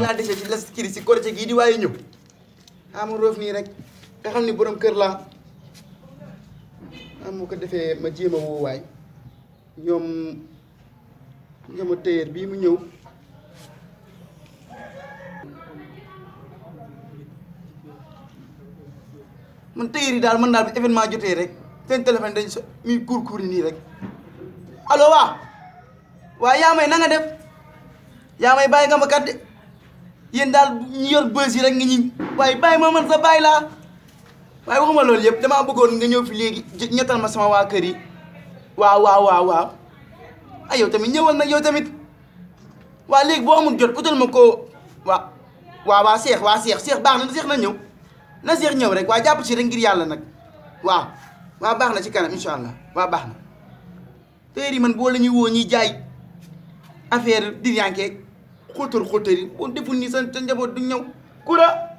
laa dese ci las kiri si korite gii di waaye ñëw ama roof nii rek nga xam ni borom kër laa am moo ko defee ma jéem a woo waay ñoom téyeer bii mu ñëw man téyeer yi daal man daal bi événement jotee rek seen téléphone dañ so muy kuur yi nii rek allo waa yaa may na nga def yaa may bàyyi nga ma kat de yéen daal ñu yor bës yi rek nga ñi waaye bàyyi ma man sa bàyyi laa waaye waxuma loolu yëpp damaa bëggoon nga ñëw fi léegi ñettal ma sama waa kër yi waaw ay yow tamit ñëwal nag yow tamit waa léegi boo amul jot utal ma ko waa Cheikh baax na Cheikh na ñëw na Cheikh ñëw rek waa jàpp si rek ngir yàlla nag waaw baax na ci kanam incha allah waaw baax na téer yi man boo la ñuy woo ñuy jaay affaire diriyànkeeg xultur yi boo deful nii sa njaboot du ñëw kura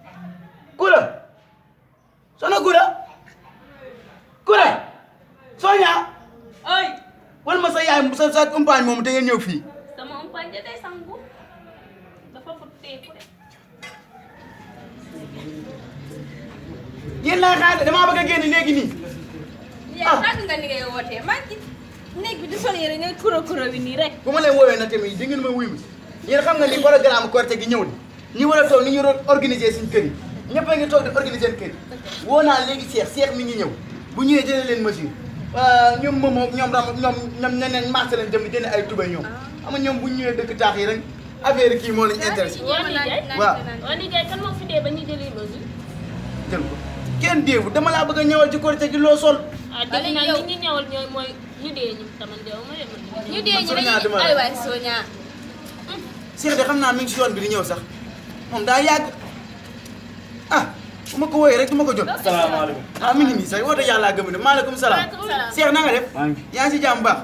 soxna kura soña ay wal ma sa yaay sa umpaañ moom te ngeen ñëw fii sama umpaañ da day sangu dafa futteeku de yéen laa xaar damaa bëgg a génn léegi nii yaa tàgg nga ni ngay wootee maa ngi néeg bi di sol yére ngay kuro bi nii rek bu ma leen woowee nag tamit di ngeen ma wuy mi yéen xam nga ni programme Korité gi ñëw ni ñu war a toog ni ñu organiser suñu kër yi ñëpp a ngi toog di organiser kër yi woo naa léegi Cheikh mi ngi ñëw bu ñëwee jëlee leen mesure ñoom moomoo ñoom ñeneen marché lañ jëm di jënd ay tubay ñoom xam nga ñoom bu ñëwee dëkk taax yi rek affaire kii moo lañ intéressé waaw nijaay kan moo fi dee ba ñu jëlee mesure jël ko kenn déewu dama laa bëgg a ñëwal ci Korité gi loo sol dégg naa ñi ñëwal ñooy mooy ñu dee ñi tamit deewu ma ñu dee ñi dañuy ay waay Sonia Cheikh de xam naa mi ngi si yoon bi di ñëw sax moom daa yàgg bu ma ko wooyee rek du ma ko jot. salaamaaleykum. mi ngi nii sax woote yàlla gëm ne maaleykum salaam. Cheikh na nga def. yaa ngi si jàmm baax.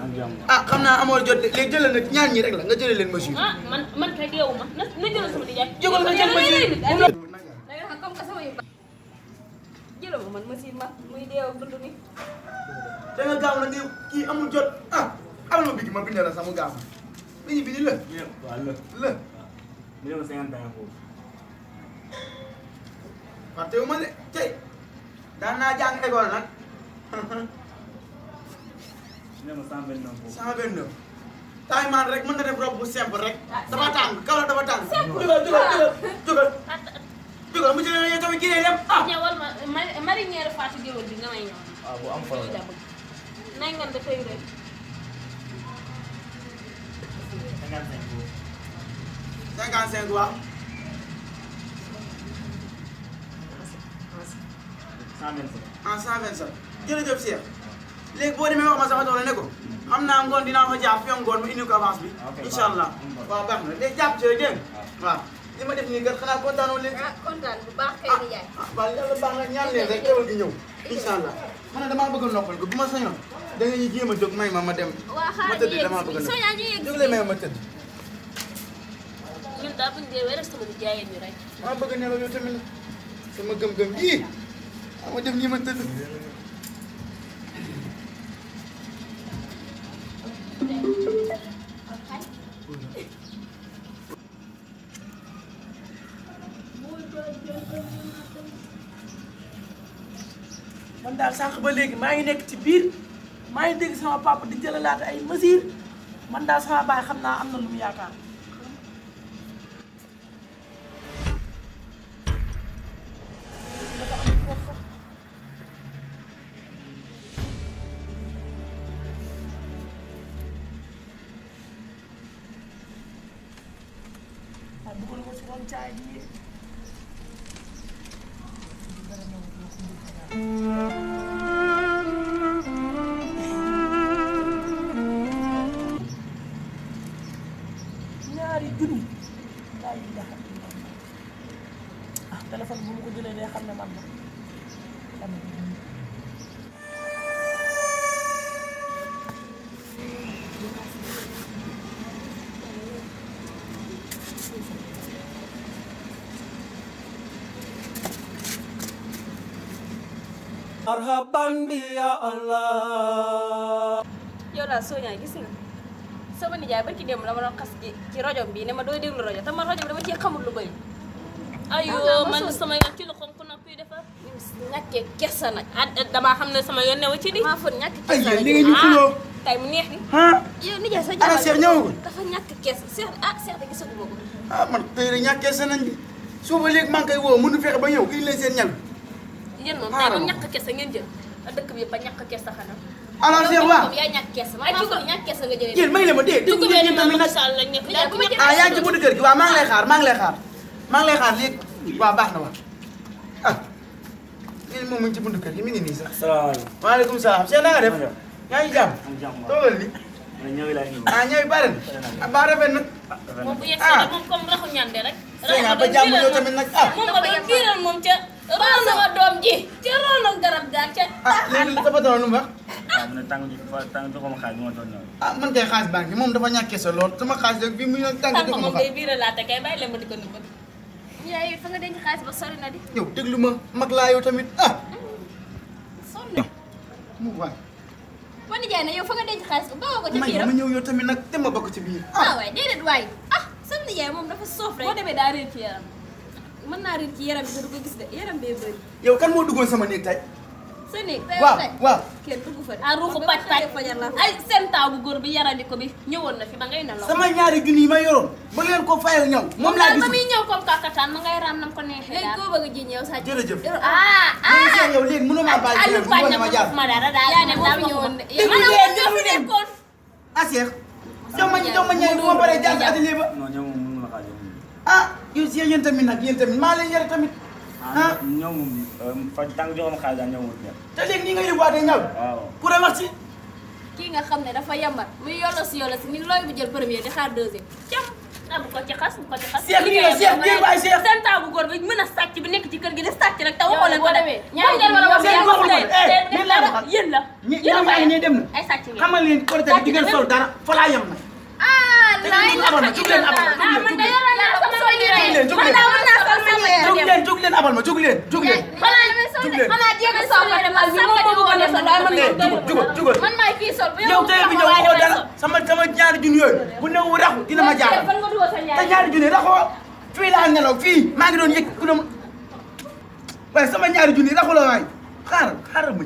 xam naa amoo jot de léegi jëlal nag ñaar ñi rek la nga jëlee leen mesure. man kay deewu ma na jëlal sama nijaay. jógal nga jël mesure jëlal ma man mesure ma muy deew dund ni. da nga gaaw na nga kii amul jot amal ma bigi ma bindal la sama gaaw li ñu bindi la. waaw la. mu dem 50 ans foofu. fàttewu ma de tey daan naa jàng école nag. mu dem 129 foofu. 129. taay maan rek mën na def robe bu simple rek. dafa tàng kaw la dafa tàng. jógal mu jëlee yow tamit kii dem ñëwal ma marinière Fatou Gueye bi nga may ñëw. waaw bu am solo la. nay nga dafay rek. 55 foofu. 55 waaw. 127. 127 jërëjëf Cheikh léegi boo demee wax ma sama doole ne ko xam naa ngoon dinaa fa jaar fi ngoon mu indi ko avance bi. incha allah waaw baax na léegi jàpp ci rek dégg nga waaw li ma def nii kat xanaa kontaanoo leen. kontaan bu baax kay di jaay. waaw yàlla baax na ñaan leen rek teewul gi ñëw incha allah xanaa damaa bëgg a noppal ko bu ma sañoon da nga ñu jéem a jóg may ma dem. ma tëdd damaa bëgg a noppal jóg leen may ma tëdd. ñun daa buñ dee wér sama di jaayee ñu rek. maa bëgg a nelaw yow tamit sama gëm-gëm bii ma dem nii ma tëdd. man daal sànq ba léegi maa ngi nekk ci biir maa ngi dégg sama papa di jëlalaat ay mesures man daal sama baay xam naa am na lu mu yaakaar. waaye bëggoon ko si woon caay bi ñaari junni laa ilaha illallah téléphone bu ma ko jëlee day xam ne man la marhaban bi ya Allah. yow daal Sonia gis nga sama nijaay ba ci dem la ma doon xas ci rajo bi ne ma dooy déglu rajo te man rajo bi dama cee xamul lu bëri ayoo man sama yoon ci lu xonk nag kuy defar ñàkkee kersa nag damaa xam ne sama yoon newa ci di maa fa ñàkk kersa li nga ñu xuloo tey mu neex di yow nijaay sa ana Cheikh ñëwagul dafa ñàkk kersa Cheikh de gisaguma ko man tey de ñàkk kersa nañ bi soo ba léegi maa ngi koy woo mënu fexe ba ñëw kii leen seen ñal yéen moom tey moom ñàkk kersa ngeen jël dëkk bi yëpp a ñàkk kersa xanaa alors Cheikh waaw yaa ñàkk kersa maa ñàkk kersa nga jëlee yéen may la ma dee dégg ngeen tamit nag yaa ngi ci buntu kër gi waaw maa ngi lay xaar maa ngi lay xaar léegi waaw baax na waaw léegi moom mu ngi ci buntu kër gi mi ngi nii sax salaamaaleykum. waaleykum salaam Cheikh na nga def yaa ngi jàmm am jàmm waaw. toogal ni man ñëw laa ñëw. ñëw bare na baa rafet nag moom bu yegsee moom comme raxu ñande rek Cheikh ba jàmm yow tamit nag moom ma doon biiral moom ca roon sama doom ji ca roonu garab gaa ca léegi sa patron lu mu wax waaw mu ne tàng joxuma xaalis moo doon ñëw. man kay xaalis baa ngi moom dafa ñàkkee sa lool sama xaalis rek bii mu ñëw tàng tànk jox ma moom fa day biiralaate kay bàyyi leen ma di ko nëbbat yaay fa nga denc xaalis ba sori na di yow déglu ma mag laa yow tamit sonn mu waay ma nijaay na yow fa nga denc xaalis ba bawoo ko ca may biiram ma ñëw yow tamit nag te ma bokk ci biir waay déedéet waay sama nijaay moom dafa soof rek boo demee daa réer ci yaram mën naa réer ci yaram bi du ko gis de yaram bee bëri yow kan moo duggoon sama néeg tey sa néeg waaw kenn dugg fa ruuxu pàcc pàcc ay seen taaw bu góor bi yarandi ko bi ñëwoon na fi ba ngay nelaw sama ñaari junni yi ma yoroon ba leen ko fayal ñëw moom laa gis ba muy ñëw comme kakataan ma ngay raam nam ko neexee léegi koo bëgg a ji ñëw sa jërëjëf léegi yow léegi mënoo maa bàyyi Aliou Pagne ma jaar ma dara daal yaa ne moo fi ñëwoon de ñoo fi nekkoon Cheikh jox ma ñaari bu ma paree jaar atelier ba non ñoom moom mënu ma xaalis. yow si yéen tamit maa leen yore tamit ñoom fa tàng joxuma xaalis daal ñoom wut te léegi nii nga yóbbuwaatee ñaw waaw. pour a wax ci kii nga xam ne dafa yambar muy yollo si ni looy bu jël premier di xaar deuxième cam bu ko ci xas Cheikh lii la Cheikh kii baay Cheikh seen taw bu góor bi mën a sàcc bi nekk ci kër gi di sàcc rek te waxoo leen ko demee ñaari ngeen war a wax yéen la ñoom maa ngi nii dem na ay sàcc ngeen xamal leen korite di ngeen sol dara fa laa yem nag jóg leen abal ma jóg leen jugal man maay kii sol yow tey bi ñëw waxoo dara sama ñaari junni yooyu bu new raxu dina ma jaaxal te ñaari junni raxoo fii laa nelaw fii maa ngi doon yëg ku ne waaye sama ñaari junni raxu la waay xaaral ma